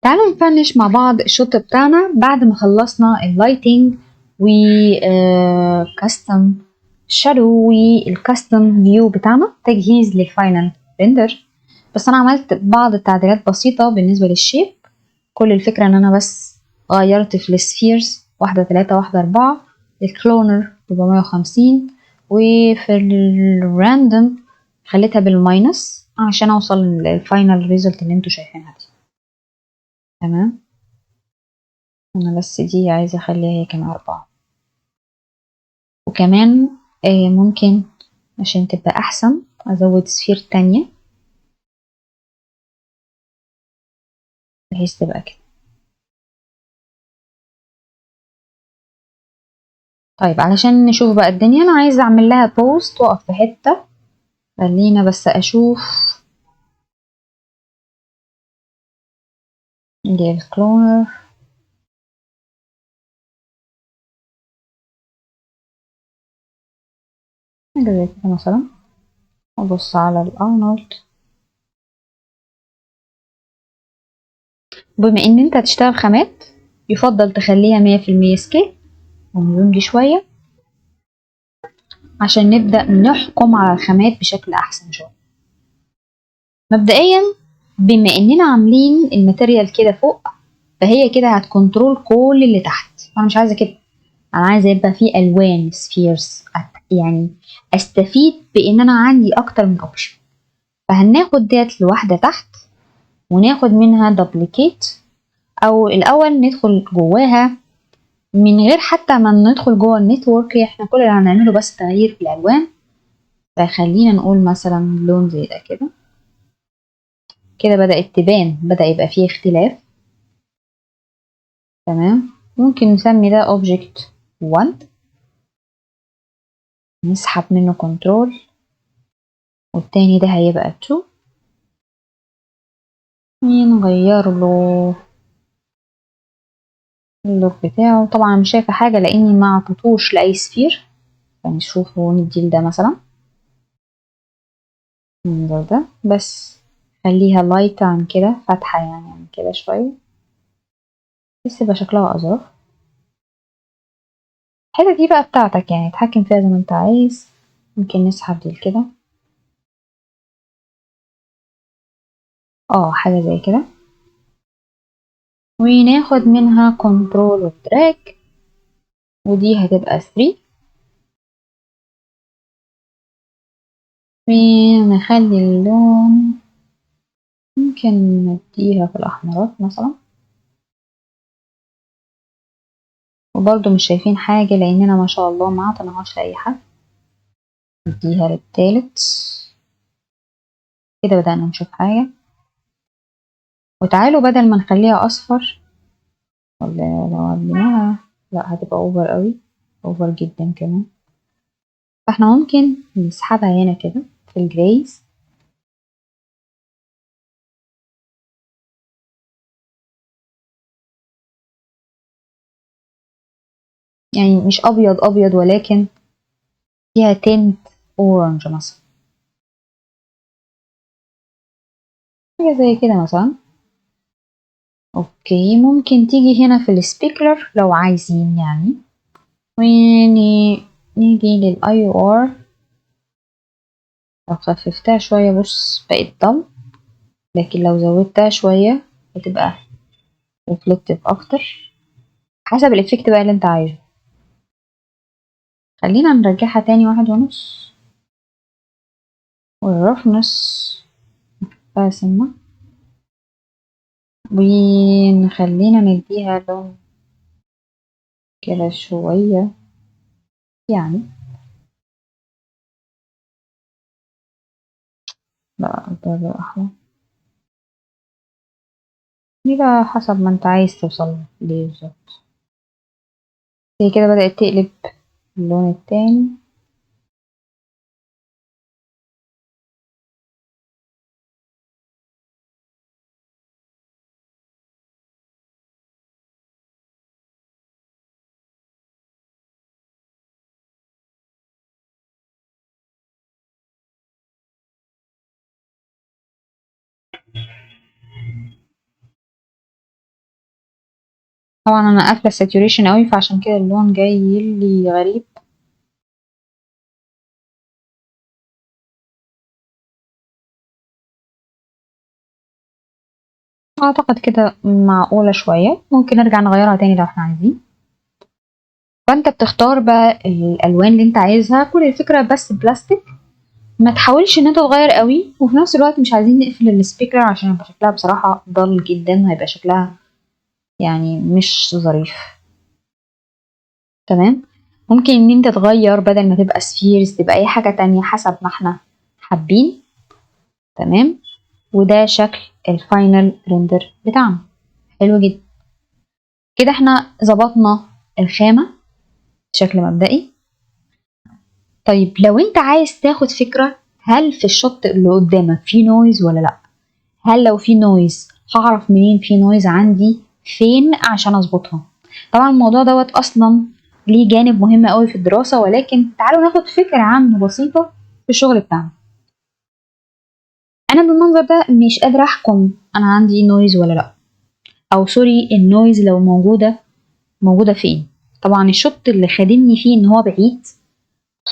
تعالوا ن finish مع بعض ال shot بتاعنا بعد ما خلصنا ال lighting و custom shadow وال custom view بتاعنا، تجهيز لل final render. بس انا عملت بعض التعديلات بسيطة بالنسبة لل shape. كل الفكرة ان انا بس غيرت في ال spheres، واحدة 3 واحدة 4، ال cloner 450، وفي ال random خليتها بال minus عشان اوصل لل final result اللي انتوا شايفينها دي. تمام، انا بس دي عايزة اخليها هي كمان 4، وكمان ممكن عشان تبقى احسن ازود sphere تانية بحيث تبقى كده. طيب علشان نشوف بقى الدنيا، انا عايزة اعمل لها pause واقف في حتة، خلينا بس اشوف دي ال cloner. حاجة زي كده مثلا، وابص على الارنولد. بما ان انت هتشتغل خامات يفضل تخليها مية في المية scale ون zoom دي شوية عشان نبدأ نحكم على الخامات بشكل احسن شوية. مبدئيا بما اننا عاملين ال material كده فوق، فهي كده هت control كل اللي تحت، انا مش عايزة كده، انا عايزة يبقى فيه الوان spheres، يعني استفيد بان انا عندي اكتر من option. فهناخد ديت لوحدة تحت وناخد منها duplicate، او الاول ندخل جواها من غير حتى ما ندخل جوه ال network، احنا كل اللي هنعمله بس تغيير في الالوان. فخلينا نقول مثلا لون زي ده كده، كده بدأت تبان، بدأ يبقى فيه اختلاف. تمام، ممكن نسمي ده object 1، نسحب منه control، والتاني ده هيبقى 2، نغير له اللون بتاعه. طبعا مش شايفة حاجة لاني ما عطيتوش لأي sphere، فنشوفه ندي لده مثلا ننظر ده، بس خليها light عن كده، فاتحة يعني عن كده شوية، بس يبقى شكلها أظرف. الحتة دي بقى بتاعتك، يعني اتحكم فيها زي ما انت عايز. ممكن نسحب دي كده، حاجة زي كده، وناخد منها control و drag، ودي هتبقى 3، ونخلي اللون ممكن نديها في الأحمرات مثلا. وبرضو مش شايفين حاجة لأننا ما شاء الله ما عطيناهاش لأي حد. نديها للتالت كده، بدأنا نشوف حاجة. وتعالوا بدل ما نخليها أصفر، ولا لو عدلناها لا هتبقى over قوي، over جدا كمان. فاحنا ممكن نسحبها هنا كده في ال grays، يعني مش أبيض أبيض ولكن فيها tint orange مثلا، حاجة زي كده مثلا. okay، ممكن تيجي هنا في ال specular لو عايزين يعني، ونيجي لل IOR. لو خففتها شوية بص بقت dull، لكن لو زودتها شوية هتبقى reflective اكتر، حسب ال effect بقى اللي انت عايزه. خلينا نرجعها تاني 1.5، وال roughness نحطها سنة، ونخلينا نديها لون كده شوية يعني. لا ده بقى أحلى، دي بقى حسب ما انت عايز توصل ليه بالظبط. هي كده بدأت تقلب اللون التاني. طبعا انا قافله ال saturation قوي فعشان كده اللون جاي لي غريب. اعتقد كده معقولة شوية، ممكن نرجع نغيرها تاني لو احنا عايزين. فانت بتختار بقى الالوان اللي انت عايزها، كل الفكرة بس بلاستيك، ما تحاولش ان انت تغير قوي، وفي نفس الوقت مش عايزين نقفل ال specular عشان يبقى شكلها بصراحة dull جدا وهيبقى شكلها يعني مش ظريف. تمام، ممكن ان انت تغير بدل ما تبقى spheres تبقى اي حاجة تانية حسب ما احنا حابين. تمام، وده شكل ال final render بتاعنا. حلو جدا كده، احنا ظبطنا الخامة بشكل مبدئي. طيب لو انت عايز تاخد فكرة هل في ال shot اللي قدامك في noise ولا لا، هل لو في noise هعرف منين في noise عندي فين عشان اظبطها. طبعا الموضوع دوت اصلا ليه جانب مهم قوي في الدراسة، ولكن تعالوا ناخد فكرة عنه بسيطة في الشغل بتاعنا. انا بالمنظر ده مش قادرة احكم انا عندي noise ولا لا، او sorry ال noise لو موجودة فين. طبعا ال shot اللي خادمني فيه ان هو بعيد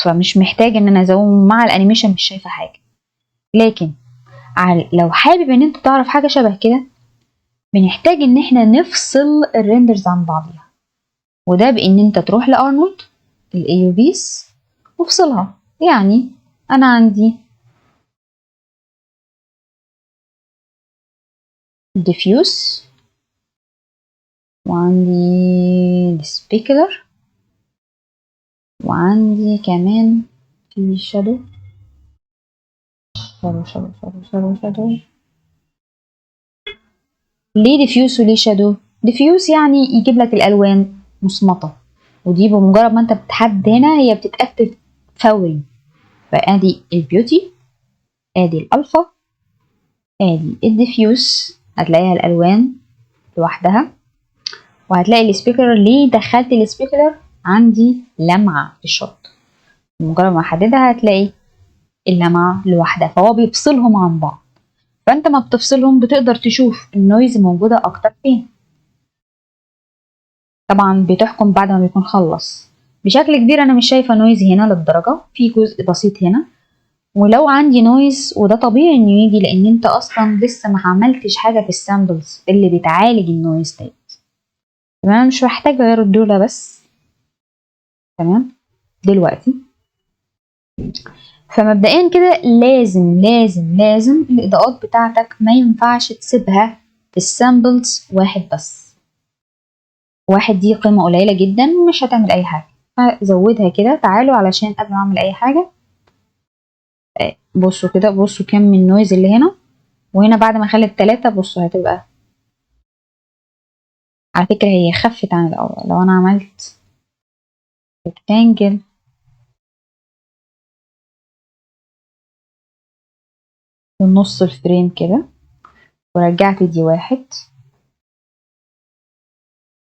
فمش محتاج ان انا ا zoom مع ال animation، مش شايفة حاجة. لكن لو حابب ان انت تعرف حاجة شبه كده بنحتاج ان احنا نفصل ال renders عن بعضيها، وده بان انت تروح لارنولد ال AUVs وافصلها. يعني انا عندي diffuse وعندي specular وعندي كمان في shadow shadow shadow shadow shadow shadow. ليه diffuse وليه shadow؟ diffuse يعني يجيب لك الالوان مصمطة، ودي بمجرد ما انت بتحدد هنا هي بتتأكتف فوري. فادي ال beauty، ادي الالفا، ادي ال diffuse، هتلاقيها الالوان لوحدها، وهتلاقي ال specular. ليه دخلت ال specular؟ عندي لمعة في ال shot، بمجرد ما احددها هتلاقي اللمعة لوحدها، فهو بيفصلهم عن بعض. فانت ما بتفصلهم بتقدر تشوف ال noise موجودة اكتر فين. طبعا بتحكم بعد ما بيكون خلص بشكل كبير. انا مش شايفة noise هنا للدرجة، في جزء بسيط هنا، ولو عندي noise وده طبيعي انه يجي لان انت اصلا لسه ما عملتش حاجة في ال samples اللي بتعالج ال noise ديت. تمام، انا مش محتاج غير الدولة بس. تمام دلوقتي فمبدئيا كده لازم لازم لازم الاضاءات بتاعتك ما ينفعش تسيبها في ال samples واحد بس، واحد دي قيمة قليلة جدا مش هتعمل اي حاجة، فزودها كده. تعالوا علشان قبل ما اعمل اي حاجة بصوا كده، بصوا كم من ال noise اللي هنا وهنا. بعد ما اخلي التلاتة بصوا هتبقى على فكرة هي خفت عن الاول. لو انا عملت rectangle في نص ال frame كده ورجعت دي واحد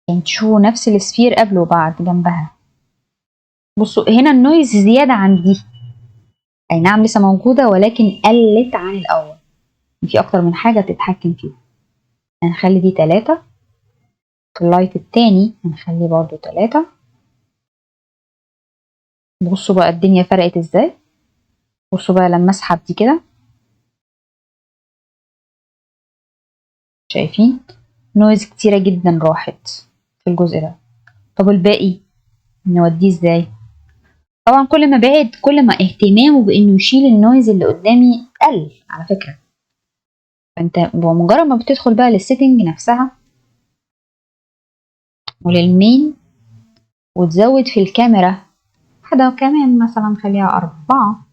عشان تشوفوا نفس ال sphere قبل وبعد جنبها، بصوا هنا ال noise زيادة عن دي، اي نعم لسه موجودة ولكن قلت عن الاول. في اكتر من حاجة تتحكم فيها. هنخلي دي 3، في ال light التاني هنخليه برضو 3. بصوا بقى الدنيا فرقت ازاي. بصوا بقى لما اسحب دي كده، شايفين noise كتيرة جدا راحت في الجزء ده. طب الباقي نوديه ازاي؟ طبعا كل ما بعد كل ما اهتمامه بانه يشيل ال noise اللي قدامي قل على فكرة. فانت بمجرد ما بتدخل بقى لل setting نفسها ولل main وتزود في الكاميرا واحدة كمان مثلا خليها 4،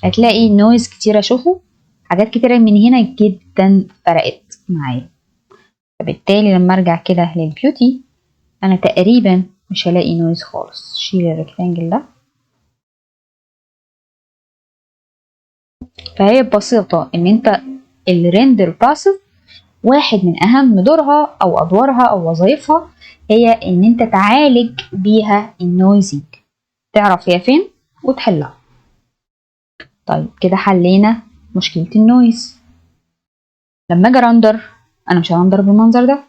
هتلاقي noise كتيرة. شوفوا حاجات كتيرة من هنا جدا فرقت معايا. فبالتالي لما ارجع كده لل beauty انا تقريبا مش هلاقي noise خالص. شيل ال rectangle ده. فهي ببساطة ان انت ال render passes واحد من اهم دورها او ادوارها او وظائفها هي ان انت تعالج بيها ال noising، تعرف هي فين وتحلها. طيب كده حلينا مشكلة ال noise. لما اجي render انا مش هرندر بالمنظر ده.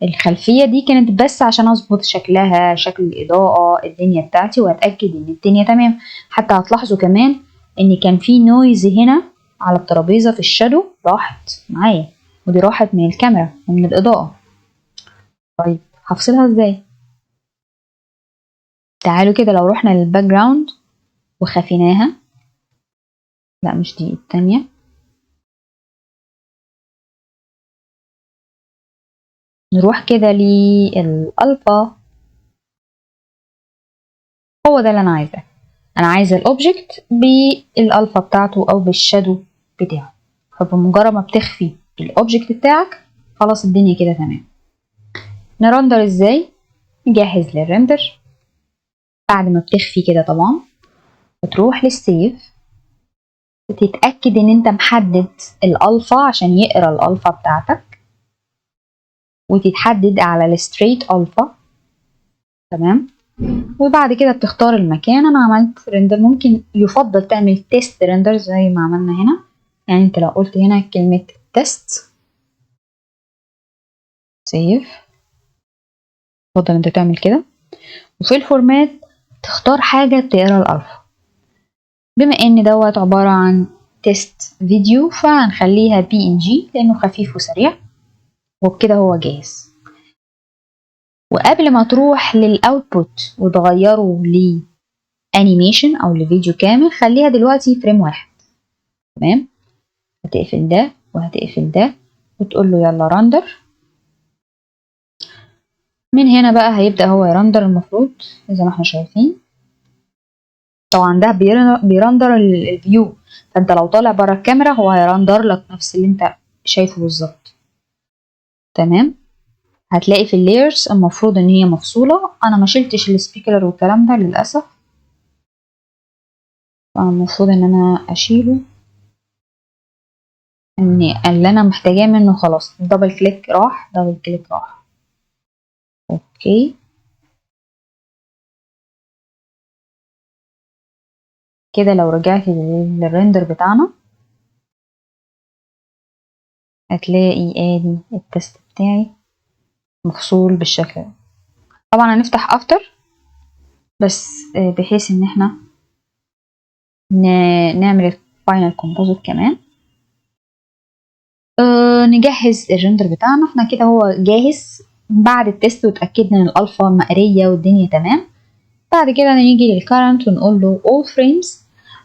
الخلفية دي كانت بس عشان اظبط شكلها، شكل الاضاءة، الدنيا بتاعتي، واتأكد ان الدنيا تمام. حتى هتلاحظوا كمان ان كان في noise هنا على الترابيزة في ال shadow راحت معايا، ودي راحت من الكاميرا ومن الاضاءة. طيب هفصلها ازاي؟ تعالوا كده لو رحنا لل background وخفيناها، لا مش دي، التانية، نروح كده للألفا. هو ده اللي أنا عايزاه، أنا عايزة ال object بال alpha بتاعته أو بال shadow بتاعه. فبمجرد ما بتخفي ال object بتاعك خلاص الدنيا كده تمام. نرندر إزاي؟ نجهز لل render. بعد ما بتخفي كده طبعا بتروح لل save، بتتأكد إن أنت محدد الألفا عشان يقرأ الألفا بتاعتك، وتتحدد على ال straight alpha، تمام. وبعد كده بتختار المكان. انا عملت render، ممكن يفضل تعمل test render زي ما عملنا هنا. يعني انت لو قلت هنا كلمة test save، يفضل انت تعمل كده. وفي ال format تختار حاجة تقرا الالفا. بما ان دوت عبارة عن test video فهنخليها PNG لانه خفيف وسريع، وبكده هو جاهز. وقبل ما تروح لل output وتغيره ل animation او لفيديو كامل، خليها دلوقتي frame واحد، تمام. هتقفل ده وهتقفل ده وتقول له يلا render. من هنا بقى هيبدأ هو يرندر المفروض زي ما احنا شايفين. طبعا ده بيرندر ال view، فانت لو طالع بره الكاميرا هو هيرندر لك نفس اللي انت شايفه بالظبط، تمام. هتلاقي في ال layers المفروض ان هي مفصولة. انا ما شلتش ال specular والكلام ده للأسف، فالمفروض ان انا اشيله، ان اللي انا محتاجاه منه خلاص. double click راح، double click راح، okay. كده لو رجعت لل render بتاعنا هتلاقي ادي ال test بتاعي مفصول بالشكل ده. طبعا هنفتح After بس بحيث ان احنا نعمل ال final composite كمان. نجهز ال render بتاعنا. احنا كده هو جاهز بعد ال test وتأكدنا ان الالفا مقرية والدنيا تمام. بعد كده نيجي لل current ونقول له all frames،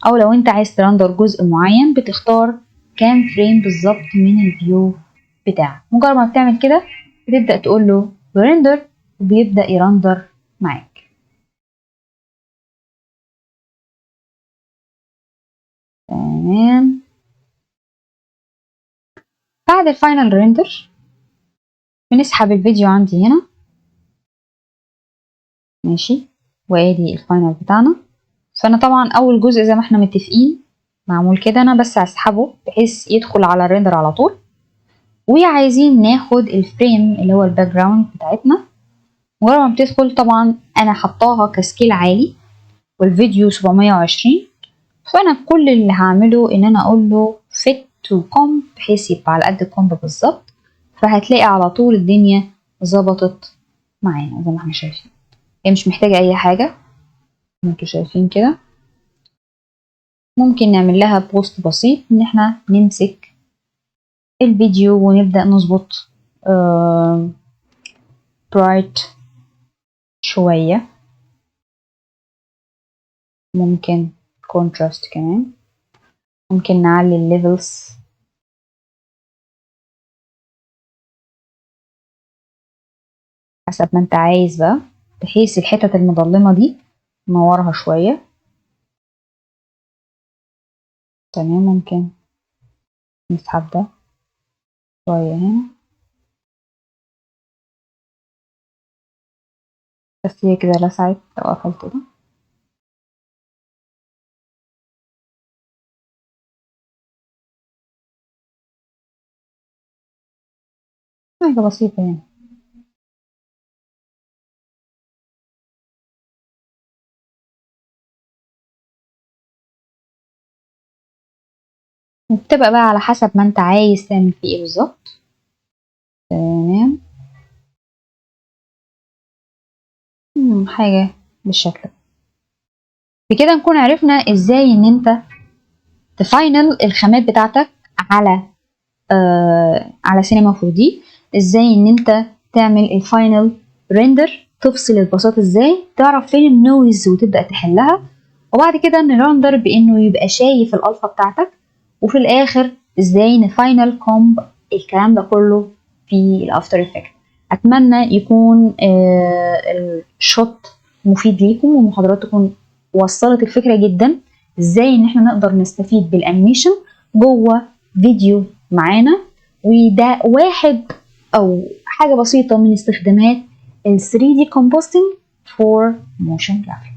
او لو انت عايز ترندر جزء معين بتختار كام frame بالظبط من ال view بتاعك. مجرد ما بتعمل كده بتبدأ تقول له render وبيبدأ يرندر معاك. تمام. بعد ال final render بنسحب الفيديو عندي هنا، ماشي، وادي ال final بتاعنا. فانا طبعا اول جزء زي ما احنا متفقين معمول كده، انا بس هسحبه بحيث يدخل على ال render على طول. وعايزين ناخد ال frame اللي هو ال background بتاعتنا. مجرد ما بتدخل طبعا انا حطاها ك scale عالي والفيديو 720، فانا كل اللي هعمله ان انا اقول له fit to comp بحيث يبقى على قد ال comp بالظبط، فهتلاقي على طول الدنيا ظبطت معانا زي ما احنا شايفين. هي مش محتاجة اي حاجة زي ما انتوا شايفين كده. ممكن نعمل لها post بسيط ان احنا نمسك الفيديو ونبدأ نظبط bright شوية، ممكن contrast كمان، ممكن نعلي ال levels. حسب ما انت عايز بقى، بحيث الحتت المظلمة دي نورها شوية. تمام. ممكن نسحب ده شوية هنا، بس هي كده لسعت لو قفلت ده. حاجة بسيطة يعني. وبتبقى بقى على حسب ما انت عايز تعمل فيه ايه بالظبط. تمام، حاجة بالشكل ده. بكده نكون عرفنا ازاي ان انت ت final الخامات بتاعتك على سينما 4D، ازاي ان انت تعمل ال final render، تفصل ال pass ات ازاي، تعرف فين ال noise وتبدأ تحلها، وبعد كده ن render بانه يبقى شايف الالفا بتاعتك، وفي الاخر ازاي ن final comp الكلام ده كله في ال After Effect. اتمنى يكون ال shot مفيد ليكم والمحاضرات تكون وصلت الفكرة جدا ازاي ان احنا نقدر نستفيد بال animation جوه فيديو معانا. وده واحد او حاجة بسيطة من استخدامات ال 3D Compositing for Motion Graphic.